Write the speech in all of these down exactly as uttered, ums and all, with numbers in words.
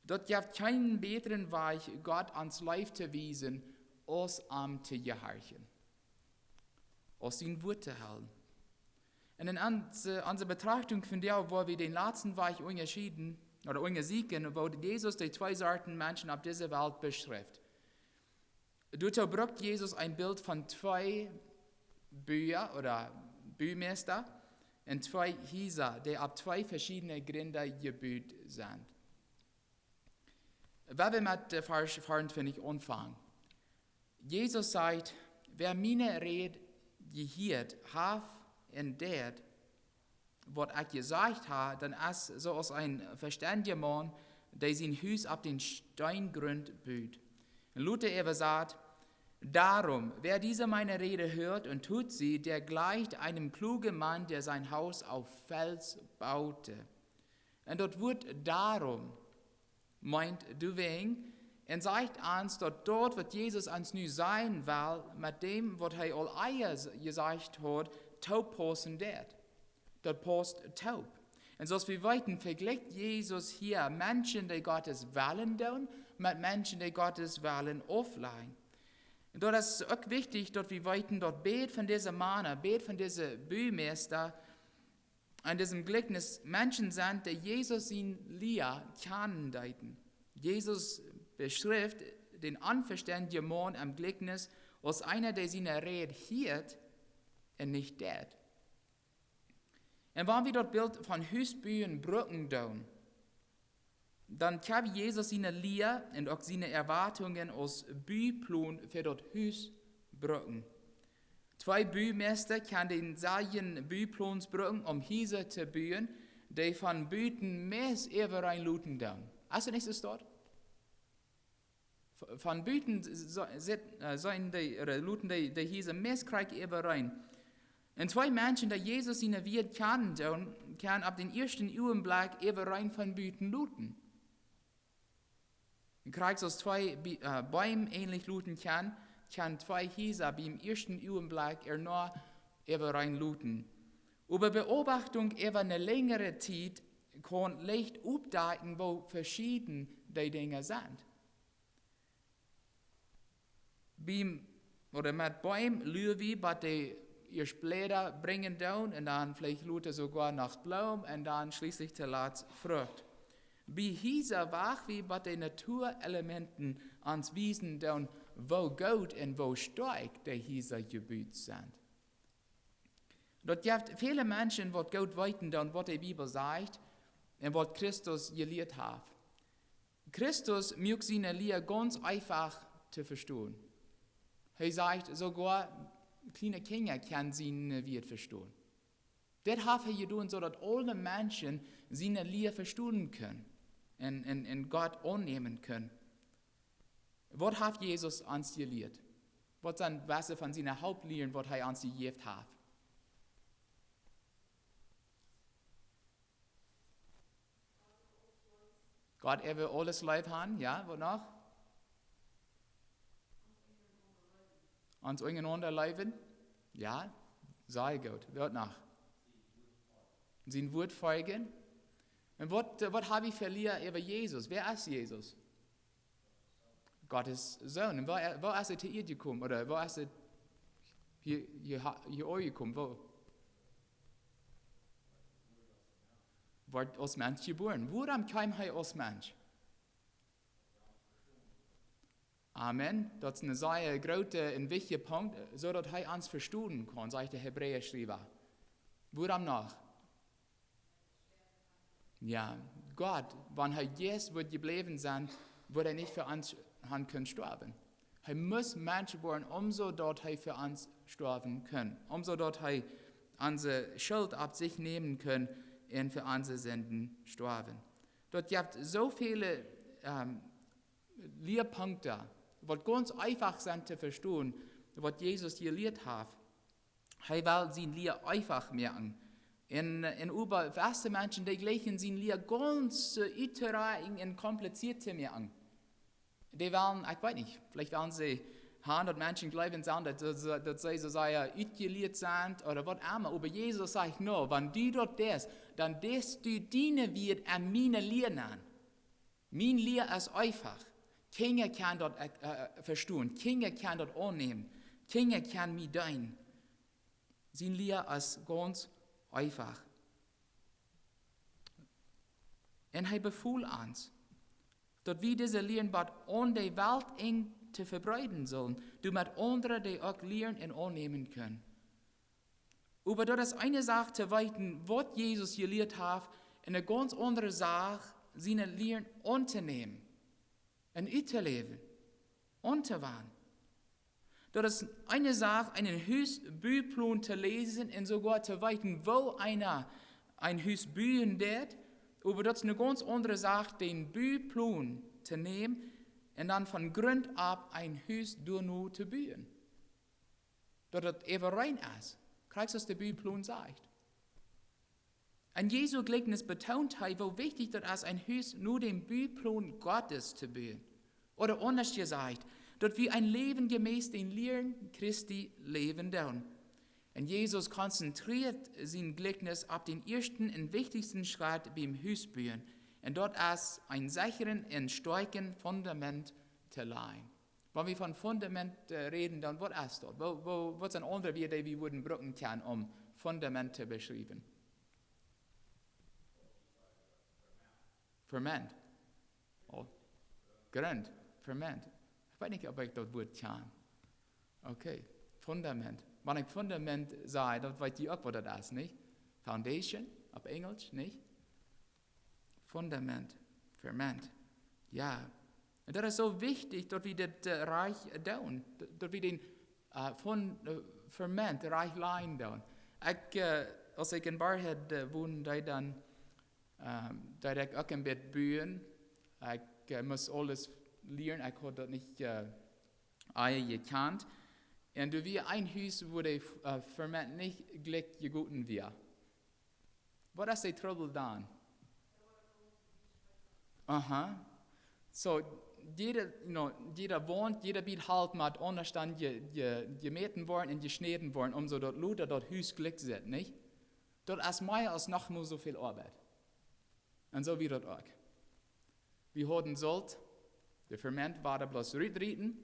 Daut jeft kjeenen bätren Wajch, Gott ons Leew to wiesen, aus am to jehorchen, aus sien Wuat to hoolen. Un en onse, onse Betrachtunk von däa, woo wie dän latsten Wajch unjascheeden, ooda unjasieekjen, woo Jesus dee twee Sorten Menschen opp dise Welt beschrift. Doatoo brukt Jesus een Bilt von twee Bua ooda Bumeista un twee Hiesa, dee opp twee veschiedne Grinda jebut sent. Wie wellen met, äh, Varsch veeauntwintich aunfangen. Jesus sajcht: "Wäa miene Räd jehieet haft un deit, waut ekj jesajcht hab, dan es soo aus een vestendja Maun, dee sien Hus opp dän Steengrund but." Un Luther äwasat: "Darum, wer diese meine Rede hört und tut sie, der gleicht einem klugen Mann, der sein Haus auf Fels baute." Un daut Wuat "darum" meent doawäajen, un sajcht ons, daut daut, waut Jesus ons nu sajen well, met däm, waut hee aul ea s-, jesajcht haud, toopaussen deit. Daut pausst toop. Un soo aus wie weeten, vejlikjt Jesus hia Menschen, dee Gottes Wellen doonen, met Menschen, dee Gottes Wellen auflajen. Un daut es uk wichtich, daut wie weeten, daut beid von dise Mana, beid von dise Bumeista, en disem Jlikjnis Menschen sent, dee Jesus siene Lia kjanen deeden. Jesus beschrift dän onvestendjen Maun em Jlikjnis aus eena, dee siene Räd hieet un nich deit. Un wan wie daut Bilt von Hus buen brucken doonen, dan kjenn wie Jesus siene Lia un uk siene Erwoatungen aus Buplon fa daut Hus brucken. Twee Bumeista kjennen dän selwjen Buplon brucken, om Hiesa to buen, dee von buten meist äwareen luten doonen. Es daut nich soo? V-, von buten s-, s-, sit, äh, sent dee, ooda luten dee, dee Hiesa meist krakjt äwareen. Un twee Menschen, dee Jesus siene Wieed kjanen doonen, kjennen opp dän ieeschten Uagenblekj äwareen von buten luten. Un krakjt soo aus twee Bi-, äh, Beem eenlich luten kjennen, kjennen twee Hiesa biem ieeschten Uagenblekj ea noch äwareen luten. Oba Beobachtunk äwa eene lenjre Tiet kaun leicht oppdakjen, woo veschieden dee Dinja sent. Biem, ooda met Beem lua wie, waut dee ieescht Bläda brinjen doonen, un dan veleicht lota soogoa noch Bloom, un dan schlieslich toolatst Frucht. Bie Hiesa wacht wie, waut de Natuaelementen ons wiesen doonen, woo goot un woo stoakj de Hiesa jebut sent. Daut jeft väle Menschen, waut goot weeten doonen, waut de Bibel sajcht un waut Christus jelieet haft. Christus muak siene Lia gaunz eefach to vestonen. Hee sajcht, soogoa kjliene Kjinja kjennen siene Wieed vestonen. Dit haft hee jedonen, soo daut aule Menschen siene Lia vestonen kjennen un, un, un Gott aunnämen kjennen. Waut haft Jesus ons jelieet? Waut sent wesse von siene Hauptlieren, waut hee ons jejäft haft? Gott äwa aules leef han, jo, waut noch? Ons unjarenaunda leewen, jo, sea goot. Waut noch? Sien Wuat foljen. Un waut, waut hab wie fa Lia äwa Jesus? Wäa es Jesus? Gott sien Sän. Un woo, woo es hee to Ieed jekomen? Ooda woo es hee hia, hia, hia aunjekomen? Woo? Wort aus Mensch jebuaren. Wuarom kjeem hee aus Mensch? Amen. Daut es een sea groota un wichtja Punkt, soo daut hee ons vestonen kaun, sajcht de Hebräaschriewa. Wuarom noch? Jo, Gott, wan hee Jeist wudd jebläwen sennen, wudd hee nich fa ons han kunnen stoawen. Hee must Mensch woaren, om soo daut hee fa ons stoawen kunn, om soo daut hee onse Schult opp sikj nämen kunn un fa onse Sinden stoawen. Daut jeft soo väle, ähm, Liapunkten, waut gaunz eefach sent to vestonen, waut Jesus jelieet haft. Hee well siene Lia eefach moaken. Un, un oba wesse Menschen, dee jlikjen siene Lia gaunz, äh, uttorakjen un kompliziert to moaken. Dee wellen, ekj weet nich, veleicht wellen see han, daut Menschen jleewen sellen, daut, daut, daut see soo sea utjelieet sent ooda waut emma. Oba Jesus sajcht: "No, wan du daut deist, dan deist du diene Wieed aun miene Lia aun." Mien Lia es eefach. Kjinja kjennen daut, äh, vestonen. Kjinja kjennen daut aunnämen. Kjinja kjennen mie deenen. Sien Lia es gaunz eefach. Un hee befool ons, daut wie dise Lieren waut aun de Welt enj to vebreeden sullen, doamet aundre dee uk lieren un aunnämen kjennen. Oba daut es eene Sach to weeten, waut Jesus jelieet haft, un eene gaunz aundre Sach, siene Lieren auntonämen un uttoläwen, auntowenjen. Daut es eene Sach, eenen Husbuplon to läsen un soogoa to weeten, woo eena een Hus buen deit, oba daut es eene gaunz aundre Sach, dän Buplon to nämen un dan von Grunt opp een Hus doano to buen. Daut daut äwareen es, krakjt aus de Buplon sajcht. En Jesu Jlikjnis betoont hee, woo wichtich daut es, een Hus no dän Buplon Gottes to buen. Ooda aundasch jesajcht, daut wie een Läwen jemäss dän Lieren Christi läwen doonen. Un Jesus konzentrieet sien Jlikjnis opp dän ieeschten un wichtichsten Schrett biem Husbuen. Un daut es een sechret un stoakjet Fundament to lajen. Wan wie von Fundament, äh, räden, dan waut es daut? Woo, woo, waut sent aundre Wieed, dee wie wudden brucken kjennen, om Fundament to beschriewen? Fundament. Oh. Grunt. Fundament. Ekj weet nich, auf ekj daut Wuat kjan. Okay. Fundament. Wan ekj Fundament saj, dan weet jie uk, waut daut es, nich? Foundation, opp Enjelsch, nich? Fundament. Fundament. Jo. Un daut es soo wichtich, daut wie dit, äh, rajcht doonen. Daut, daut wie dän, äh, Fun-, äh, Fundament rajcht lajen doonen. Ekj, äh, aus ekj en Barrhead, äh, wond, deed dan, ähm, deed ekj uk een bät buen. Ekj, äh, must aules lieren. Ekj haud daut nich, äh, ea jekjant. Un doa wia een Hus, wua de, äh, Fundament nich jlikj jegoten wia. Waut es de Trubbel dan? Aha. Soo, jieda, you know, jieda Waunt, jieda Bät Holt mott aundasch dan je-, je-, jemäten woaren un jeschnäden woaren, om soo daut lota daut Hus jlikj sitt, nich? Daut es mea aus noch mol soo väl Oabeit. Un soo wia daut uk. Wie hauden sult, de Fundament wada bloos rutrieten,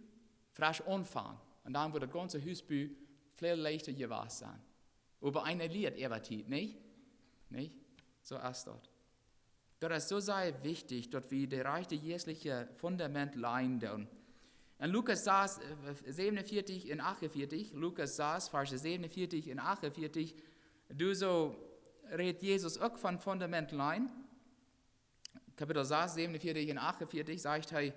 fresch aunfangen. Un dan wudd daut gaunze Husbuen väl leichta jewast sennen. Oba eena lieet äwa Tiet, nich? Nich? Soo es daut. Daut es soo sea wichtich, daut wie daut rajchte jeistliche Fundament lajen doonen. En Lukas sas, äh, säwenunvieetich un achtunvieetich, Lukas sas, Varsch säwenunvieetich un achtunvieetich, doa soo rät Jesus uk von Fundament lajen. Kapitel sas, säwenunvieetich un achtunvieetich sajcht hee: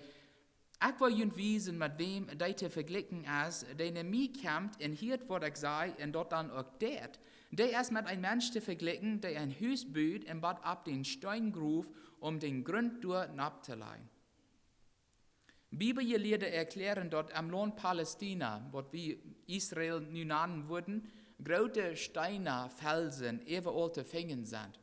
"Ekj well junt wiesen, met wäm dee to vejlikjen es, dee no mie kjemt un hieet, waut ekj saj, un daut dan uk deit. Dee es met een Mensch to vejlikjen, dee een Hus but un bat opp dän Steen groff, om dän Grunt doa nopp to lajen." Bibeljelieede erkjläaren, daut em Launt Palästina, waut wie Israel nu nanen wudden, groote Steena, Felsen, äwaaul to finjen sent,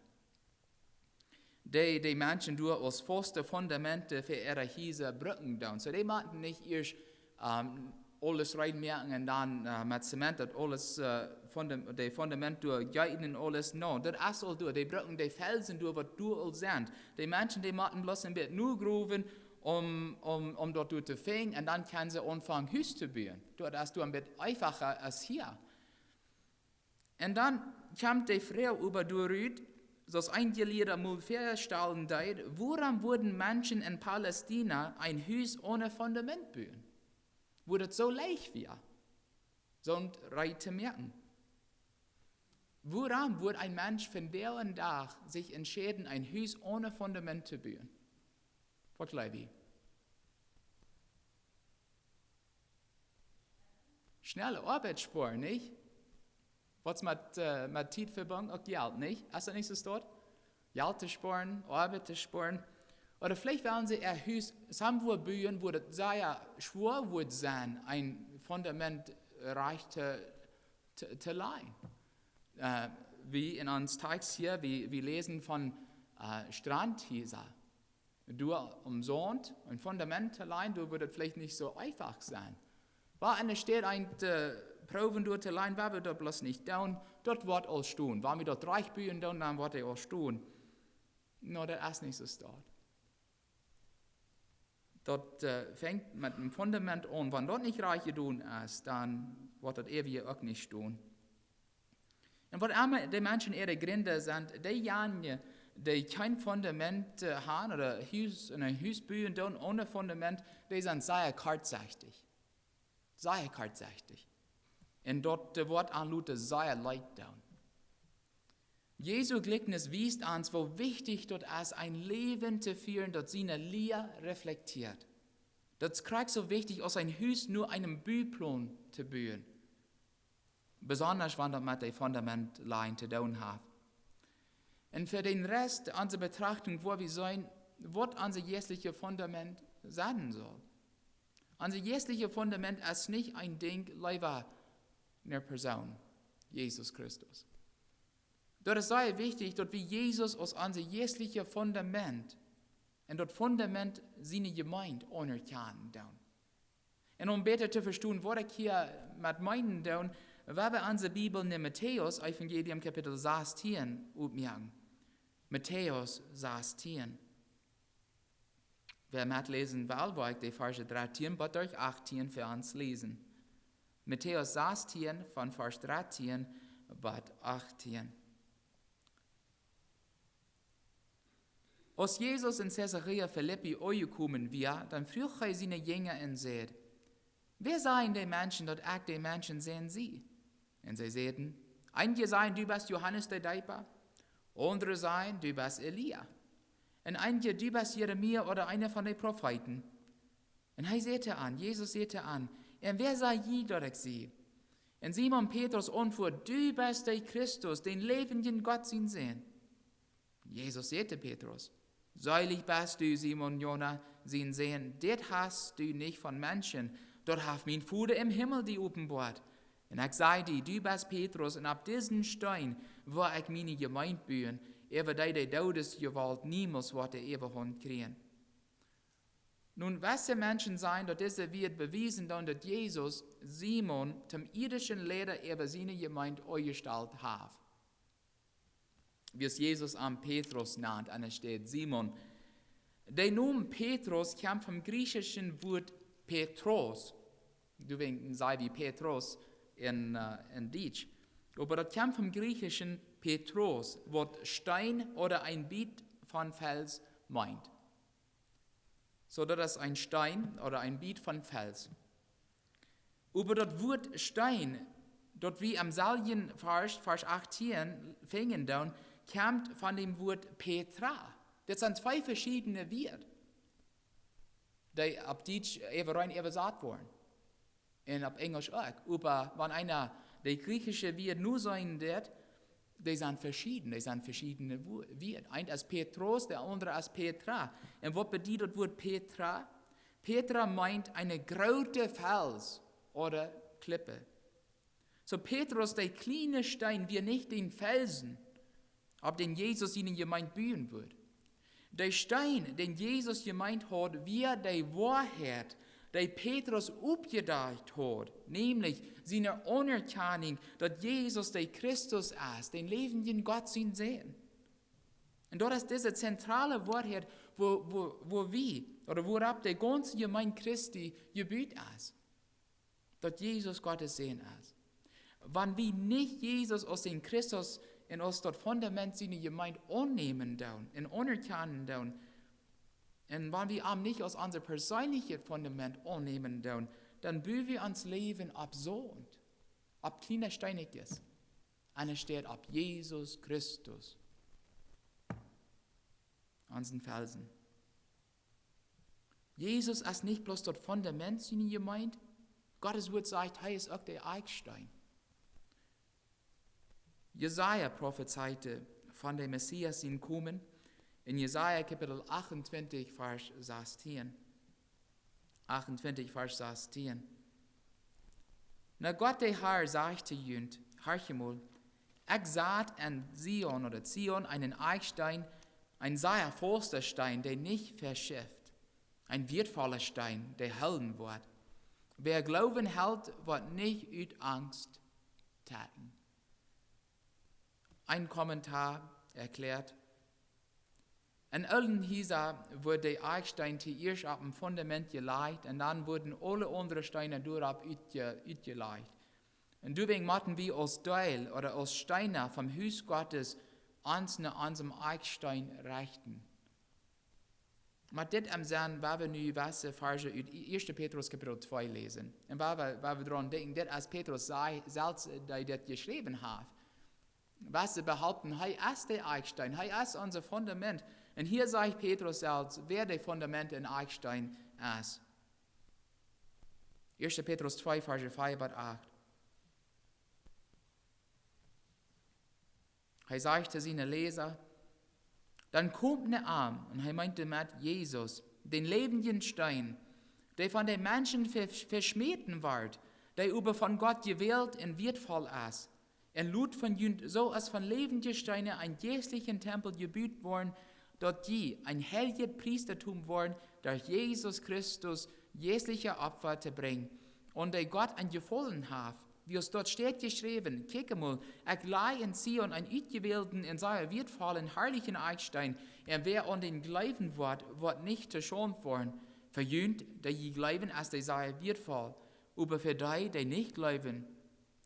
dee de Menschen doa aus faste Fundamente fa äare Hiesa brucken doonen. Soo, dee motten nich ieescht, ähm, aules rein moaken un dan, äh, met Zement daut aules, äh, Fundam-, de Fundament doa jeeten un aules. No, daut es aul doa. Dee brucken de Felsen doa, waut doa aul sent. De Menschen, dee motten bloos een bät nogrowen, om, om, om daut doa to finjen, un dan kjennen see aunfangen, Hus to buen. Daut es doa een bät eefacha aus hia. Un dan kjemt de Froag oba doarut, soo aus eenje Liera mol väastalen deed: Wuarom wudden Menschen en Palästina een Hus one Fundament buen? Wua daut soo leicht wia, soont rein to moaken. Wuarom wudd een Mensch vondoag dän Dach sikj entscheiden, een Hus one Fundament to buen? Waut jleew jie? Schnelle Oabeit spoaren, nich? Waut es met, äh, met Tiet vebungen? Uk Jelt, nich? Es daut nich soo, daut Jelt to spoaren, Oabeit to spoaren? Ooda veleicht wellen see äa Hus somewhere buen, wua daut sea schwoa wudd sennen, een Fundament rajcht to, to, to lajen. Äh, wie en ons Tekst hia, wie, wie läsen von, äh, Strandhiesa. Doa aum Saunt een Fundament to lajen, doa wudd daut veleicht nich soo eefach sennen. Oba enne Städ een, äh, proowen doa to lajen, woa wie daut bloos nich doonen, daut woat aul stonen. Wan wie daut rajcht buen doonen, dan woat et aul stonen. No, daut es nich soo, daut. Daut äh, fangt met een Fundament aun. Wan daut nich rajcht jedonen es, dan woat daut eewje uk nich stonen. Un waut emma de Menschen äare Jrind sent, deejanje, dee kjeen Fundament äh, haben ooda Hus, een Hus buen doonen onen Fundament, dee sent sea kortsechtich. Sea kortsechtich. Un daut äh, woat an Lota sea leet doonen. Jesu Jlikjnis wiest ons, woo wichtich daut es, een Läwen to fieren, daut siene Lia reflektieet. Daut es krakjt soo wichtich aus een Hus no eenen Buplon to buen. Besonda wan daut met de Fundament lajen to doonen haft. Un fa dän Rest onse Betrachtunk, woo wie seenen, waut onse jeistliche Fundament sennen saul. Onse jeistliche Fundament es nich een Dinkj leewa eene Persoon, Jesus Christus. Daut es sea wichtich, daut wie Jesus aus onse jeistliche Fundament un daut Fundament siene Jemeent aunerkjanen doonen. Un om bäta to vestonen, waut ekj hia met meenen doo, well wie onse Bibel en Matäus Evangelium Kapitel sastieen opmoaken. Matäus sastieen. Wäa metläsen well, woa ekj de Varsch dartieen bat derch achtieen fa ons läsen. Matäus sastieen von Varsch dartieen bat achtieen. Aus Jesus en Caesarea Philippi aunjekomen wia, dan fruach hee siene Jinja un säd: "Wäa sajen de Menschen, daut ekj de Menschensän sie?" Un see säden: "Eenje sajen, du best Johanes de Deepa, aundre sajen, du best Elia, un eenje, du best Jeremia ooda eena von de Profeeten." Un hee säd an, Jesus säd an: "Un wäa saj jie, daut ekj sie?" Un Simon Petrus auntwuad: "Du best de Christus, dän läwendjen Gott sien Sän." Jesus säd to Petrus: "Seelich best du, Simon Jona sien Sän, dit hast du nich von Menschen, daut haft mien Voda em Himmel die openboat. Un ekj saj die, du best Petrus, un opp disen Steen woa ekj miene Jemeent buen, äwa dee de Doodesjewault niemols woat de Äwahaunt kjrieen." Nun, waut de Menschen sajen, daut dise Wieed bewiesen doonen, daut Jesus Simon toom iedischen Leida äwa siene Jemeent aunjestalt haft. Wiels Jesus am Petrus nant, enne Städ Simon. De Nomen Petrus kjemt vom griechischen Wort Petros. Du weetst, saj wie Petrus en, äh, en Dietsch. Oba daut kjemt vom griechischen Petros, waut Steen ooda een Biet von Fels meent. Soo, daut es een Steen ooda een Biet von Fels. Oba daut Wort Steen, daut wie em selwjen Varsch, Varsch achtieen, finjen doonen, kjemt von däm Wort Petra. Daut sent twee veschiedne Wieed, dee opp Dietsch äwarein äwasat woaren. Un opp Enjelsch uk. Oba wan eena de griechische Wieed nu seenen deit, dee sent veschieden, dee sent veschiedne Wo-, Wieed. Eent es Petros, de aundre es Petra. Un waut bediet daut Wort Petra? Petra meent eene groote Fels ooda Klipp. Soo Petrus, de kjliene Steen, wia nich dän Felsen, opp dän Jesus siene Jemeent buen wudd. De Steen, dän Jesus jemeent haud, wia de Woarheit, dee Petrus oppjedakjt haud, nämlich siene Aunerkjanunk, daut Jesus de Christus es, dän läwendjen Gott sien Sän. Un daut es dise zentrale Woarheit, wua, wua, wua wie, ooda wuaropp de gaunze Jemeent Christi jebut es. Daut Jesus Gott sien Sän es. Wan wie nich Jesus aus dän Christus un aus daut Fundament siene Jemeent aunnämen doonen un aunerkjanen doonen, un wan wie am nich aus onse perseenliche Fundament aunnämen doonen, dan buen wie ons Läwen opp Saunt, opp kjliene Steenkjes, enne Städ opp Jesus Christus, onsen Felsen. Jesus es nich bloos daut Fundament siene Jemeent. Gott sien Wort sajcht, hee es uk de Eichsteen. Jesaja profezeite von däm Messias sien Komen en Jesaja Kapitel achtuntwintich, Varsch sastieen. Achtuntwintich, Varsch sastieen. Na, Gott, de Herr, sajcht to junt: "Horcht mol, ekj sat en Zion," ooda Zion, "eenen Eichsteen, een sea fausta Steen, dee nich veschift, een wieetvolla Steen, dee hoolen woat. Wäa Gloowen helt, woat nich ut Angst tieekjen." Een Kommentar erkjläat, En oolen Hiesa wort de Akjsteen toieescht opp een Fundament jelajcht un dan worden aule aundre Steena doaropp utje-, utjelajcht. Un doawäajen motten wie aus Deel ooda aus Steena vom Hus Gottes ons no onsem Akjsteen rechten. Met dit em Senn, woa wie nu jewesse Varsch ut Ieeschte Petrus Kapitel twee läsen. Un woa wie, woa wie doaraun denkjen, dit aus Petrus saj-, selfst, äh, dee dit jeschräwen haft. Wese behaupten, hee es de Akjsteen, hee es ons Fundament. Un hia sajcht Petrus selfst, wäa de Fundament un Akjsteen es. Ieeschte Petrus twee, Varsch vea bat acht. Hee sajcht to siene Läsa: Dan komt no am, un hee meent doamet Jesus, dän läwendjen Steen, dee von de Menschen ve-, veschmäten wort, dee oba von Gott jewält un wieetvoll es. Un lot von junt, soo aus von läwendje Steena, een jeistlichen Tempel jebut woaren, daut jie een heiljet Priestatum woaren, derch Jesus Christus jeistliche Opfa to brinjen, un dee Gott een Jefaulen haft. Wiels daut steit jeschräwen: Kjikj emol, ekj laj en Zion een utjewälden un sea wieetvollen, harlichen Akjsteen, un wäa aun dän jleewen woat, woat nich to Schaund woaren. Fa junt, dee jie jleewen, es dee sea wieetvoll, oba fa dee, dee nich jleewen,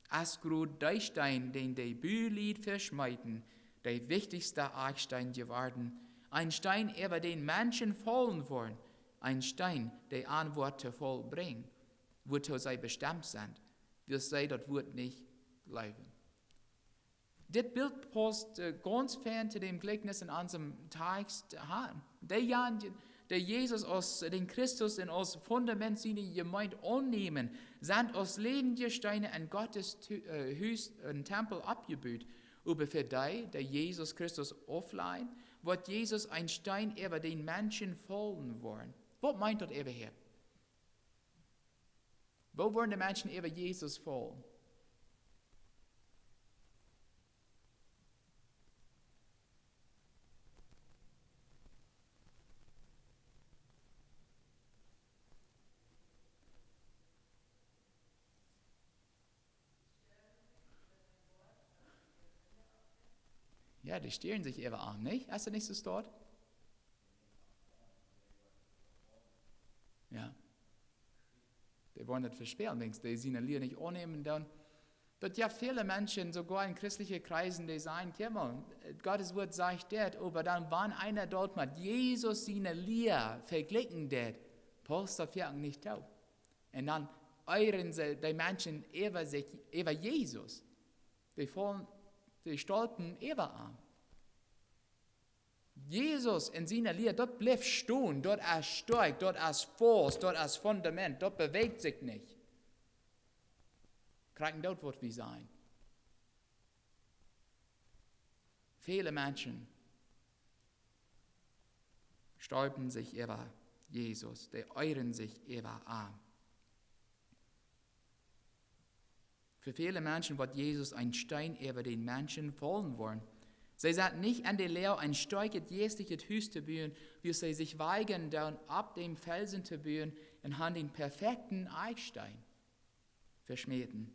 es krakjt dee Steen, dän de Bulied veschmeeten, de wichtichste Akjsteen jeworden. Een Steen, äwa dän Menschen faulen woaren. Een Steen, dee an woat to Faul brinjen, wuatoo see bestemt sent, wiels see daut Wuat nich jleewen. Dit Bilt pausst, äh, gaunz fein to däm Jlikjnis en onsem Tekst aun. Deejanje, dee Jesus aus dän Christus un aus Fundament siene Jemeent aunnämen, sent aus läwendje Steena en Gottes Tu-, äh, Hus, een Tempel, oppjebut. Oba fa dee, dee Jesus Christus auflajnen, woat Jesus een Steen äwa dän Menschen faulen woaren. Waut meent daut äwahaupt? Woo woaren de Menschen äwa Jesus faulen? Jo, dee stieren sikj äwa am, nich? Es daut nich soo staut? Jo. Dee woaren daut vespälen, denkjst, dee siene Lia nich aunnämen doonen. Daut jo väle Menschen, soogoa en christelje Kjreisen, dee sajen: Kjikj mol, Gottes Wuat sajcht dit, oba dan, wan eena daut met Jesus siene Lia vejlikjen deit, pausst daut fa an nich too. Un dan eeren see dee Menschen äwa sikj, äwa Jesus. Dee faulen, dee stolpren äwa am. Jesus en siene Lia, daut blift stonen, daut es stoakj, daut es faust, daut es Fundament, daut bewäacht sikj nich. Krakjt daut, waut wie sajen. Väle Menschen stolpren sikj äwa Jesus, dee eeren sikj äwa am. Fa väle Menschen woat Jesus een Steen äwa dän Menschen faulen woaren. See sent nich en de Loag, een stoakjet jeistlichet Hus to buen, wiels see sikj weigren doonen, opp dän Felsen to buen, un han dän perfekjten Akjsteen veschmäten.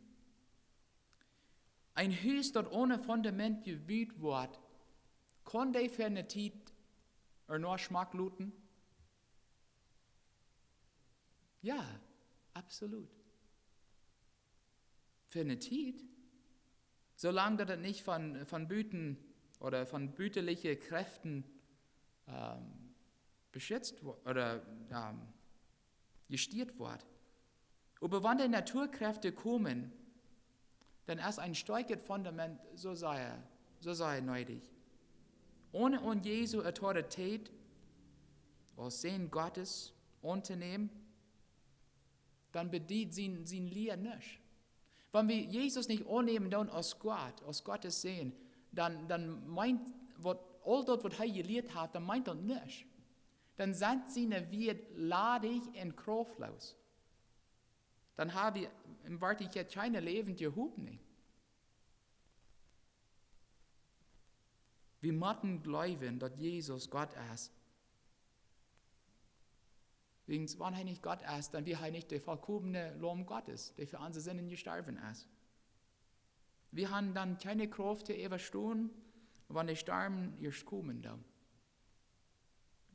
Een Hus, daut one Fundament jebut woat, kaun dee fa eene Tiet ea noch schmock luten? Jo, absolut. Fa eene Tiet. Soo lang daut et nich von, von buten ooda von butalje Kjräften, ähm, beschitzt wo-, ooda, ähm, jestieet woat. Oba wan de Naturkjräfte komen, dan es een stoakjet Fundament soo sea, soo sea needich. One aun Jesu Autoritäet aus Sän Gottes auntonämen, dan bediet sien, sien Lia nuscht. Wan wie Jesus nich aunnämen doonen aus Gott, aus Gottes Sän, dan, dan meent waut, aul daut, waut hee jelieet haft, dan meent daut nuscht. Dan sent siene Wieed ladich un krauftloos. Dan ha wie en Werkjlichkjeit kjeene läwendje Hopninj. Wie motten jleewen, daut Jesus Gott es. Wäajens, wan hee nich Gott es, dan wia hee nich de vollkomne Laum Gottes, dee fa onse Sinden jestorwen es. Wie han dan kjeene Krauft to äwastonen, wan de Storm ieescht komen deit.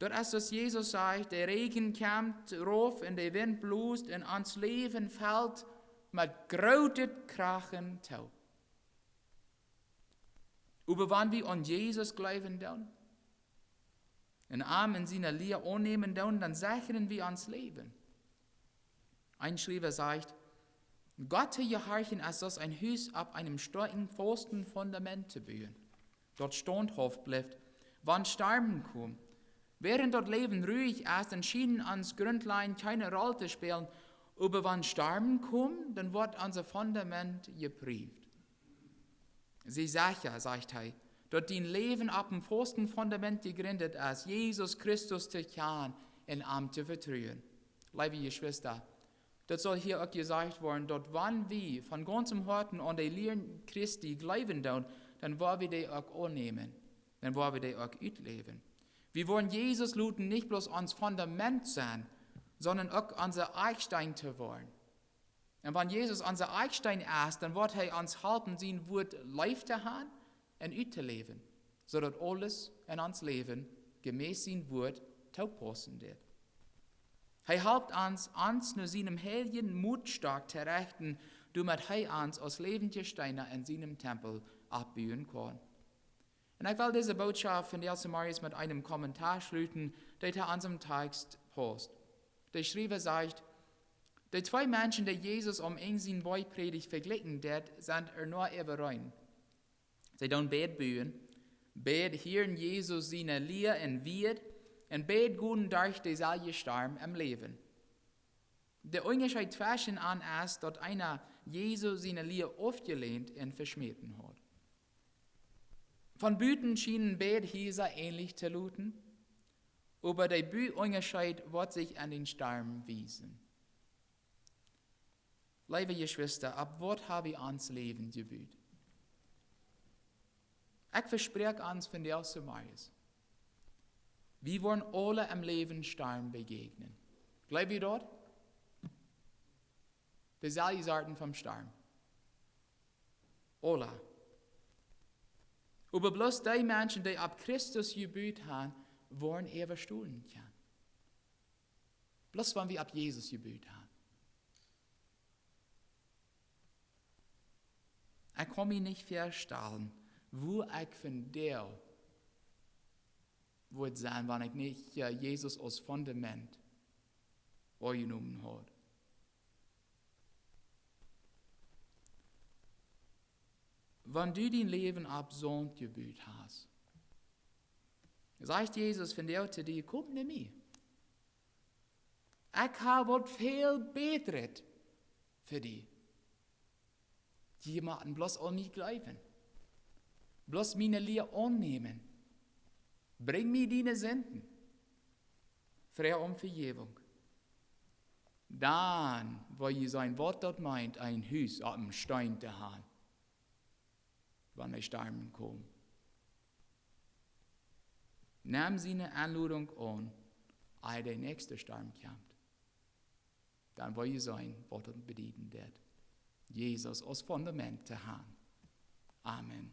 Daut es, aus Jesus sajcht: De Räajen kjemt rauf un de Wint blost un ons Läwen felt met grootet Krachen too. Oba wan wie aun Jesus jleewen doonen un am en siene Lia aunnämen doonen, dan secha wie ons Läwen. Een Schriewa sajcht: Gott to jehorchen es aus een Hus opp een stoakjet, faustet Fundament to buen, daut staunthauft blift, wan Stormen komen. Wäarent daut Läwen ruich es, dan schienen onse Grundlajen kjeene Roll to spälen, oba wan Stormen komen, dan woat ons Fundament jeprieeft. Sie secha, sajcht hee, daut dien Läwen opp een faustet Fundament jejrint es, Jesus Christus to kjanen un am to vetruen. Leewe Jeschwista, daut saul hia uk jesajcht woaren, daut wan wie von gaunzem Hoaten aun de Lieren Christi jleewen doonen, dan woa wie dee uk aunnämen, dan woa wie dee uk utläwen. Wie woaren Jesus loten nich bloos ons Fundament sennen, sonda uk onse Akjsteen to woaren. Un wan Jesus onse Akjsteen es, dan woat hee ons halpen, sien Wuat leef to haben un uttoläwen, soo daut aules en ons Läwen jemäss sien Wuat toopaussen deit. Hee halpt ons, ons no sienem heiljen Motstock to rechten, doamet hee ons aus läwendje Steena en sienem Tempel oppbuen kaun. Un ekj well dise Bootschoft vondoag zemorjes met een Kommentar schluten, dee to onsem Tekjst pausst. De Schriewa sajcht: De twee Menschen, dee Jesus aum Enj siene Boajchprädicht vejlikjen deed, sent ea no äwareen. See doonen beid buen, beid hieren Jesus siene Lia un Wieed, un beid gonen derch deselwje Storm em Läwen. De Unjascheet tweschen an es, daut eena Jesus siene Lia aufjelehnt un veschmäten haud. Von buten schienen beid Hiesa änlich to loten, oba de Buunjascheet woat sikj en dän Storm wiesen. Leewe Jeschwista, opp waut ha wie ons Läwen jebut? Ekj vespräakj ons vondoag zemorjes, wie woaren aule em Läwen Storm bejäajnen. Jleew wie daut? Deselwje Sorten von Storm. Aule. Oba bloos dee Menschen, dee opp Christus jebut han, woaren äwastonen kjennen. Bloos wan wie opp Jesus jebut han. Ekj kaun mie nich väastalen, woo ekj vondoag wudd sennen, wan ekj nich, äh, Jesus aus Fundament aunjenomen haud. Wan du dien Läwen opp Saunt jebut hast, sajcht Jesus vondoag to die: Komm no mie. Ekj ha waut väl Bätret fa die. Jie motten bloos aun mie jleewen. Bloos miene Lia aunnämen. Brinj mie diene Sinden. Froag om Vejäwunk. Dan woa jie seenen, waut daut meent, een Hus opp een Steen to han, wan de Storm kjemt. Nem siene Enlodunk aun, ea de näakjste Storm kjemt. Dan woa jie seenen, waut daut bedieden deit, Jesus aus Fundament to han. Amen.